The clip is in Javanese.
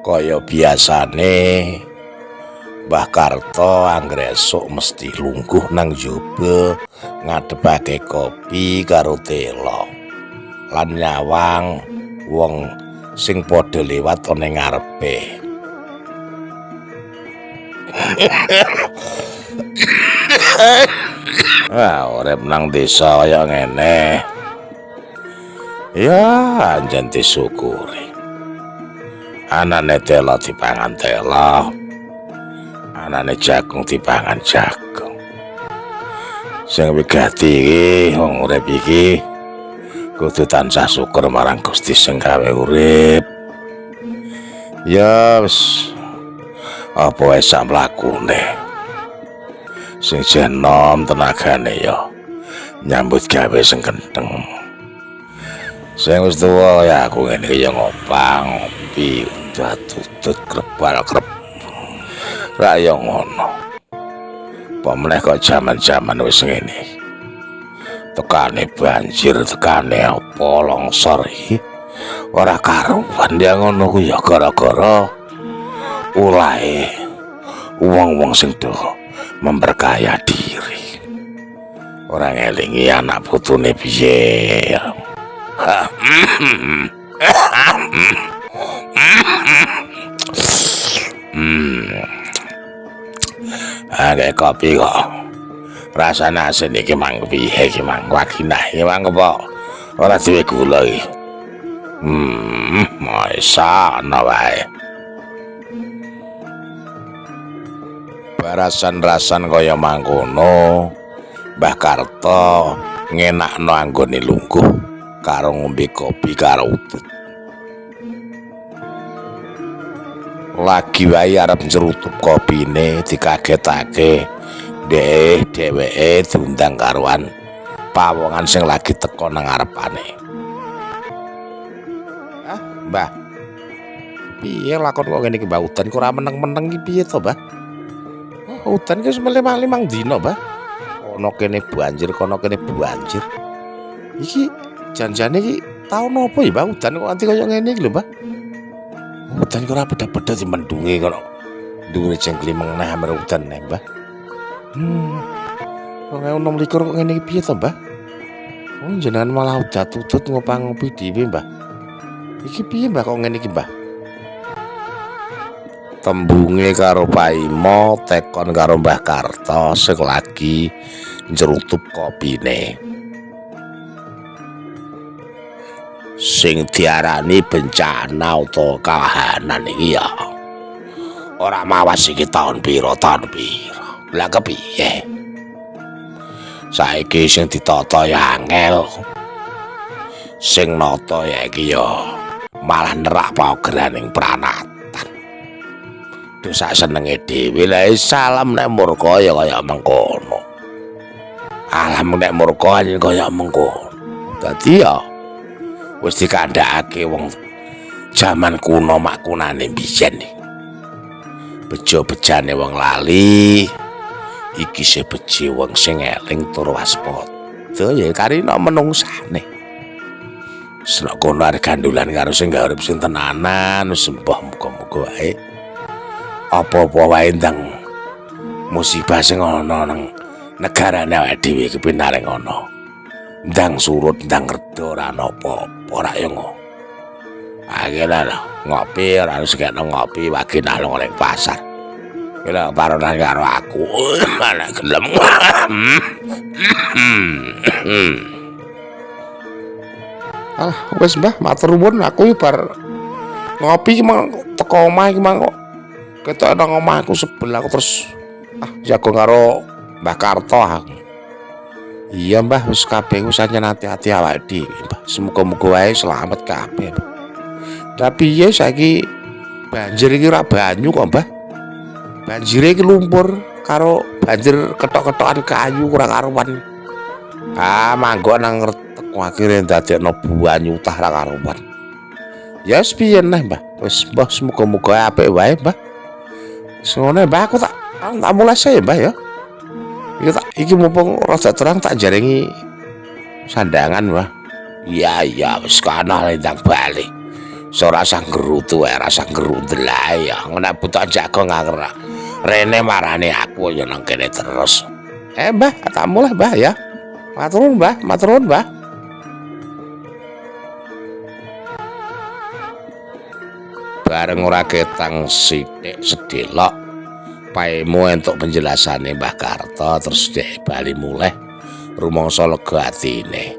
Kaya biasane Mbah Karto anggere esuk mesti lungguh nang jaba ngadepake kopi karo telo lan nyawang wong sing padha liwat ana ing ngarepe. Ah, urip nang desa kaya ngene. Ya, anjen disyukuri. Anane telo dipangan telo. Anane jagung dipangan jagung. Sing wigati iki wong urip iki kudu tansah syukur marang Gusti sing gawe urip. Ya wis apa wae sak mlakune. Sing jeh nom tenagane ya nyambut gawe sing kentheng. Sing wis tuwa ya aku ngene iki ya ngopang, ngopi, udat-udut krebal-kreb. Ra ya ngono. Apa meneh kok jaman-jaman wis ngene. Tekane banjir, tekane apa longsor iki ora karuan ya ngono ku ya gara-gara ulahe wong-wong sing do memperkaya diri. Ora ngelingi anak putune piye. Kayak kopi kok rasane asin iki mang piye iki mang waginah iki mang apa ora duwe gula iki. Masa ana wae. Barasan-rasan kaya mangkono, Mbah Karto ngenakno anggone lungguh karo ngombe kopi karo udut. Lagi wae arep ncerutup kopine dikagetake dheweke diundang karuan pawongan sing lagi teko nang ngarepane. Ah, Mbah. Piye lakon kok ngene iki Mbah udan kok ora meneng-meneng iki piye to, Mbah? Oh, udan ki wis limang dina, Mbah. Kono kene banjir, kono kene banjir. Iki janjane iki taun apa ya, Mbah? Udan kok nganti kaya ngene iki lho, Mbah. Udan kok ora beda-beda di mendunge kono. Dhuwure jengklimeng neh amir udan neh, Mbah. 2026 kok ngene iki piye to, Mbah? Oh, jenengan malah udat-udut ngopang-ngopi dhewe, Mbah. Iki piye, Mbah, kok ngene iki, Mbah? Tembunge karo Paimo tekon karo Mbah Karto sing lagi njerutup kopine. Sing diarani bencana utawa kahanan iki ya ora mawas iki taun pira taun pira. Lah kepiye? Saiki sing ditata ya angel. Sing nata ya iki ya malah nerak paogeraning pranatan. Duh sak senenge dhewe lah salam nek murka ya kaya mengkono. Alam nek murka kaya mengkono. Dadi ya wis dikandhakake wong jaman kuno makunane biyen. Bejo-bejane wong lali iki sih beji wong sing eling tur waspada ya karina menungsane. Senok kono arep gandulan karo sing gawe urip sing tenanan wis mbah muga-muga wae. Apa-apa wae ndang musibah sing ana nang negarane awake dhewe iki pinaring ana. Ndang surut, ndang reda ora ana apa-apa ora ya ngono. Akhire lho ngopi ora harus kena ngopi waginah lunga ning pasar. Kira paronan karo aku nek gelem. Alah wis Mbah matur nuwun aku bar ngopi iki mang teko omah iki mang kok ketok nang omahku sebel aku terus jago karo Mbah Karto aku. Iya Mbah wis kabeh wis ancen ati-ati awake dhewe Mbah. Semoga-moga wae selamat kabeh. Lah piye saiki banjir iki ora banyu kok Mbah. Banjire iki lumpur karo banjir ketok-ketokan kayu ora karuan. Ah manggon nang retek akhire ndadekno banyu utah ra karuan. Ya wis piye neh Mbah. Wis Mbah semoga-moga apik wae Mbah. Wis ngono Mbah aku tak mulai sih Mbah ya. Iki tak iki mumpung rada terang tak jaringi sandangan Mbah. Iya iya wis kana ndang bali. So rasah nggerutu ae, rasah ngerundel ae ya. Nek butuh jagong aku rene marane aku ya nang kene terus. Mbah, tak mulih Mbah ya. Matur nuwun Mbah, matur nuwun Mbah. Bareng ora ketang sithik sedelok paemu entuk penjelasane Mbah Karto terus dhek bali mulih rumangsa lega atine.